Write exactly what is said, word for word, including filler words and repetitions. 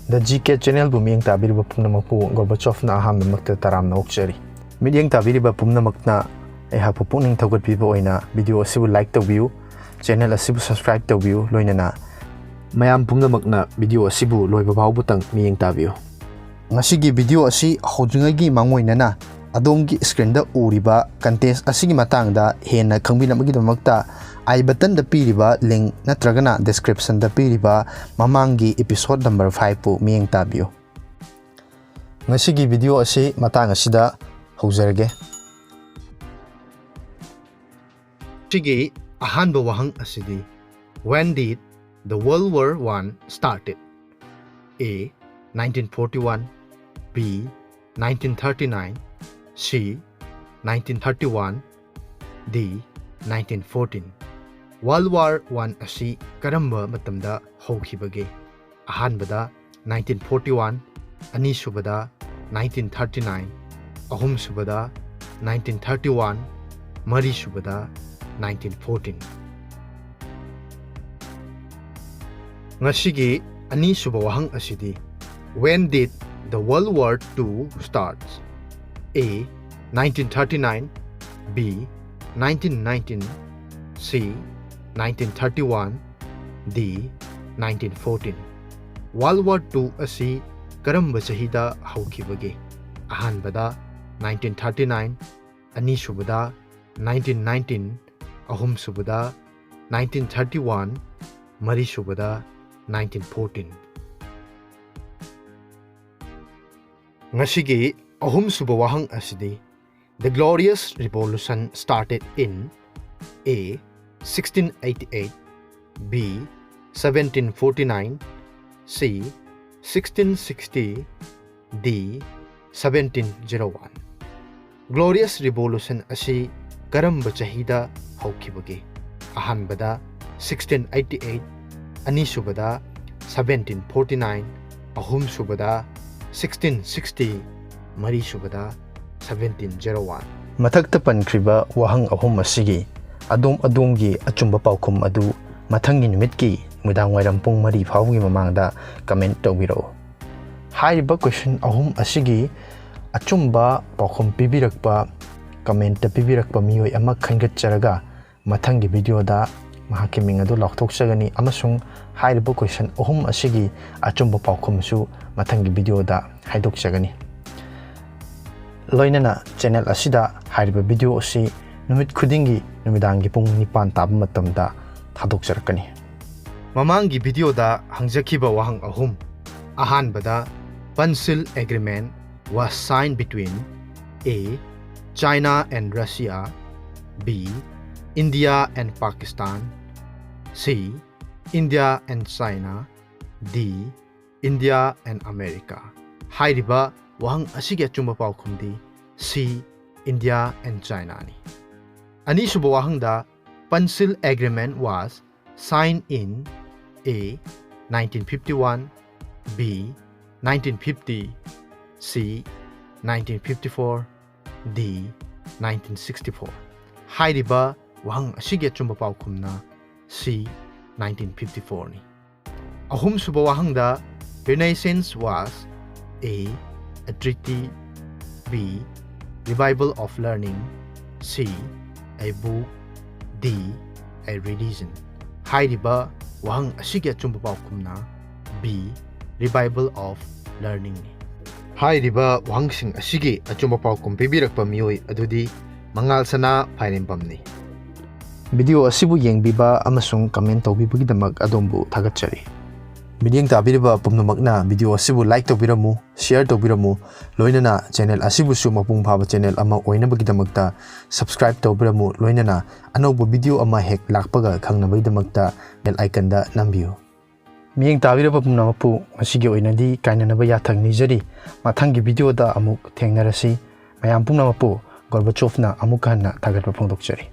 The G K Channelꯕꯨ ꯃꯤꯠꯌꯦꯡ ꯇꯥꯕꯤꯔꯤꯕ ꯄꯨꯝꯅꯃꯛꯄꯨ ꯒꯣꯔꯕꯥꯆꯣꯚꯅ ꯑꯍꯥꯟꯕꯃꯛꯇ ꯇꯔꯥꯝꯅ ꯑꯣꯛꯆꯔꯤ꯫ ꯃꯤꯠꯌꯦꯡ ꯇꯥꯕꯤꯔꯤꯕ ꯄꯨꯝꯅꯃꯛꯅ ꯑꯩꯍꯥꯛꯄꯨ ꯄꯨꯛꯅꯤꯡ ꯊꯧꯒꯠꯄꯤꯕ ꯑꯣꯏꯅ video ꯑꯁꯤꯕꯨ like ꯇꯧꯕꯤꯌꯨ, channel ꯑꯁꯤꯕꯨ subscribe ꯇꯧꯕꯤꯌꯨ, ꯂꯣꯏꯅꯅ ꯃꯌꯥꯝ ꯄꯨꯝꯅꯃꯛꯅ video ꯑꯁꯤꯕꯨ ꯂꯣꯏꯕ ꯐꯥꯎꯕꯇꯪ ꯃꯤꯠꯌꯦꯡ ꯇꯥꯕꯤꯌꯨ꯫ ꯉꯁꯤꯒꯤ video ꯑꯁꯤ ꯍꯧꯗ꯭ꯔꯤꯉꯩꯒꯤ ꯃꯥꯡꯑꯣꯏꯅꯅ ꯑꯗꯣꯝꯒꯤ screenꯗ ꯎꯔꯤꯕ contest ꯑꯁꯤꯒꯤ ꯃꯇꯥꯡꯗ ꯍꯦꯟꯅ ꯈꯪꯕꯤꯅꯕꯒꯤꯗꯃꯛꯇ I buttonꯗ ꯄꯤꯔꯤꯕ link ꯅꯠꯇ꯭ꯔꯒꯅ descriptionꯗ ꯄꯤꯔꯤꯕ ꯃꯃꯥꯡꯒꯤ episode number fiveꯄꯨ ꯃꯤꯠꯌꯦꯡ ꯇꯥꯕꯤꯌꯨ꯫ ꯉꯁꯤꯒꯤ video ꯑꯁꯤ ꯃꯇꯥꯡ ꯑꯁꯤꯗ ꯍꯧꯖꯔꯒꯦ꯫ ꯁꯤꯒꯤ ꯑꯍꯥꯟꯕ ꯋꯥꯍꯪ ꯑꯁꯤꯗꯤ, When did the World War One started? A, nineteen forty-one, B, nineteen thirty-nine, C, nineteen thirty-one, D, nineteen fourteen꯫ World War One ꯑꯁꯤ ꯀꯔꯝꯕ ꯃꯇꯝꯗ ꯍꯧꯈꯤꯕꯒꯦ? ꯑꯍꯥꯟꯕꯗ nineteen forty-one, ꯑꯅꯤꯁꯨꯕꯗ nineteen thirty-nine, ꯑꯍꯨꯝꯁꯨꯕꯗ nineteen thirty-one, ꯃꯔꯤꯁꯨꯕꯗ nineteen fourteen꯫ ꯉꯁꯤꯒꯤ ꯑꯅꯤꯁꯨꯕ ꯋꯥꯍꯪ ꯑꯁꯤꯗꯤ, When did the World War Two start? A, nineteen thirty-nine, B, nineteen nineteen, C, nineteen thirty-one, D, nineteen fourteen꯫ World War Two ꯑꯁꯤ ꯀꯔꯝꯕ ꯆꯍꯤꯗ ꯍꯧꯈꯤꯕꯒꯦ? ꯑꯍꯥꯟꯕꯗ nineteen thirty-nine, ꯑꯅꯤꯁꯨꯕꯗ nineteen nineteen, ꯑꯍꯨꯝꯁꯨꯕꯗ nineteen thirty-one, ꯃꯔꯤꯁꯨꯕꯗ nineteen fourteen꯫ ꯉꯁꯤꯒꯤ ꯑꯍꯨꯝꯁꯨꯕ ꯋꯥꯍꯪ ꯑꯁꯤꯗꯤ, The Glorious Revolution started in A, sixteen eighty-eight, B, seventeen forty-nine, C, sixteen sixty, D, seventeen zero one꯫ Glorious Revolution ꯑꯁꯤ ꯀꯔꯝꯕ ꯆꯍꯤꯗ ꯍꯧꯈꯤꯕꯒꯦ? ꯑꯍꯥꯟꯕꯗ sixteen eighty-eight, ꯑꯅꯤꯁꯨꯕꯗ seventeen forty-nine, ꯑꯍꯨꯝꯁꯨꯕꯗ sixteen sixty, ꯃꯔꯤꯁꯨꯕꯗ seventeen zero one꯫ ꯃꯊꯛꯇ ꯄꯟꯈ꯭ꯔꯤꯕ ꯋꯥꯍꯪ ꯑꯍꯨꯝ ꯑꯁꯤꯒꯤ ꯑꯗꯣꯝ ꯑꯗꯣꯝꯒꯤ ꯑꯆꯨꯝꯕ ꯄꯥꯎꯈꯨꯝ ꯑꯗꯨ ꯃꯊꯪꯒꯤ ꯅꯨꯃꯤꯠꯀꯤ ꯅꯨꯃꯤꯗꯥꯡ ꯋꯥꯏꯔꯝ ꯄꯨꯡ ꯃꯔꯤ ꯐꯥꯎꯕꯒꯤ ꯃꯃꯥꯡꯗ comment ꯇꯧꯕꯤꯔꯛꯎ꯫ ꯍꯥꯏꯔꯤꯕ question ꯑꯍꯨꯝ ꯑꯁꯤꯒꯤ ꯑꯆꯨꯝꯕ ꯄꯥꯎꯈꯨꯝ ꯄꯤꯕꯤꯔꯛꯄ, comment ꯄꯤꯕꯤꯔꯛꯄ ꯃꯤꯑꯣꯏ ꯑꯃ ꯈꯟꯒꯠꯆꯔꯒ ꯃꯊꯪꯒꯤ video ꯗ ꯃꯍꯥꯛꯀꯤ ꯃꯤꯡ ꯑꯗꯨ ꯂꯥꯎꯊꯣꯛꯆꯒꯅꯤ ꯑꯃꯁꯨꯡ ꯍꯥꯏꯔꯤꯕ question ꯑꯍꯨꯝ ꯑꯁꯤꯒꯤ ꯑꯆꯨꯝꯕ ꯄꯥꯎꯈꯨꯝꯁꯨ ꯃꯊꯪꯒꯤ video ꯗ ꯍꯥꯏꯗꯣꯛꯆꯒꯅꯤ꯫ ꯂꯣꯏꯅꯅ channel ꯑꯁꯤꯗ ꯍꯥꯏꯔꯤꯕ video ꯑꯁꯤ ꯅꯨꯃꯤꯠ ꯈꯨꯗꯤꯡꯒꯤ ꯅꯨꯃꯤꯗꯥꯡꯒꯤ ꯄꯨꯡ ꯅꯤꯄꯥꯟ ꯇꯥꯕ ꯃꯇꯝꯗ ꯊꯥꯗꯣꯛꯆꯔꯛꯀꯅꯤ꯫ ꯃꯃꯥꯡꯒꯤ video ꯗ ꯍꯪꯖꯈꯤꯕ ꯋꯥꯍꯪ ꯑꯍꯨꯝ꯫ ꯑꯍꯥꯟꯕꯗ, Panchsheel Agreement was signed between A, China and Russia, B, India and Pakistan, C, India and China, D, India and America꯫ ꯍꯥꯏꯔꯤꯕ ꯋꯥꯍꯪ ꯑꯁꯤꯒꯤ ꯑꯆꯨꯝꯕ ꯄꯥꯎꯈꯨꯝꯗꯤ C, India and China ꯅꯤ꯫ ꯑꯅꯤꯁꯨꯕ ꯋꯥꯍꯪꯗ, Panchsheel Agreement was signed in A, nineteen fifty-one, B, nineteen fifty, C, nineteen fifty-four, D, nineteen sixty-four꯫ ꯍꯥꯏꯔꯤꯕ ꯋꯥꯍꯪ ꯑꯁꯤꯒꯤ ꯑꯆꯨꯝꯕ ꯄꯥꯎꯈꯨꯝꯅ C, nineteen fifty-four ꯅꯤ꯫ ꯑꯍꯨꯝꯁꯨꯕ ꯋꯥꯍꯪꯗ, Renaissance was A, a treaty, B, revival of learning, C, a book, D, a religion꯫ ꯍꯥꯏꯔꯤꯕ ꯋꯥꯍꯪ ꯑꯁꯤꯒꯤ ꯑꯆꯨꯝꯕ ꯄꯥꯎꯈꯨꯝꯅ B, revival of learning ꯅꯤ꯫ ꯍꯥꯏꯔꯤꯕ ꯋꯥꯍꯪꯁꯤꯡ ꯑꯁꯤꯒꯤ ꯑꯆꯨꯝꯕ ꯄꯥꯎꯈꯨꯝ ꯄꯤꯕꯤꯔꯛꯄ ꯃꯤꯑꯣꯏ ꯑꯗꯨꯗꯤ ꯃꯉꯥꯜ ꯁꯅꯥ ꯐꯥꯏꯔꯦꯝꯕꯝꯅꯤ꯫ Video ꯑꯁꯤꯕꯨ ꯌꯦꯡꯕꯤꯕ ꯑꯃꯁꯨꯡ comment ꯇꯧꯕꯤꯕꯒꯤꯗꯃꯛ ꯑꯗꯣꯝꯕꯨ ꯊꯥꯒꯠꯆꯔꯤ꯫ ꯃꯤꯠꯌꯦꯡ ꯇꯥꯕꯤꯔꯤꯕ ꯄꯨꯝꯅꯃꯛꯅ video ꯑꯁꯤꯕꯨ like ꯇꯧꯕꯤꯔꯝꯃꯨ, share ꯇꯧꯕꯤꯔꯝꯃꯨ, ꯂꯣꯏꯅꯅ channel ꯑꯁꯤꯕꯨꯁꯨ ꯃꯄꯨꯡ ꯐꯥꯕ channel ꯑꯃ ꯑꯣꯏꯅꯕꯒꯤꯗꯃꯛꯇ subscribe ꯇꯧꯕꯤꯔꯝꯃꯨ, ꯂꯣꯏꯅꯅ ꯑꯅꯧꯕ video ꯑꯃ ꯍꯦꯛ ꯂꯥꯛꯄꯒ ꯈꯪꯅꯕꯒꯤꯗꯃꯛꯇ bell icon ꯗ ꯅꯝꯕꯤꯌꯨ꯫ ꯃꯤꯠꯌꯦꯡ ꯇꯥꯕꯤꯔꯕ ꯄꯨꯝꯅꯃꯛꯄꯨ ꯉꯁꯤꯒꯤ ꯑꯣꯏꯅꯗꯤ ꯀꯥꯏꯅꯅꯕ ꯌꯥꯊꯪ ꯅꯤꯖꯔꯤ꯫ ꯃꯊꯪꯒꯤ video ꯗ ꯑꯃꯨꯛ ꯊꯦꯡꯅꯔꯁꯤ꯫ ꯃꯌꯥꯝ ꯄꯨꯝꯅꯃꯛꯄꯨ ꯒꯣꯔꯕꯥꯆꯣꯚꯅ ꯑꯃꯨꯛꯀ ꯍꯟꯅ ꯊꯥꯒꯠꯄ ꯐꯣꯡꯗꯣꯛꯆꯔꯤ꯫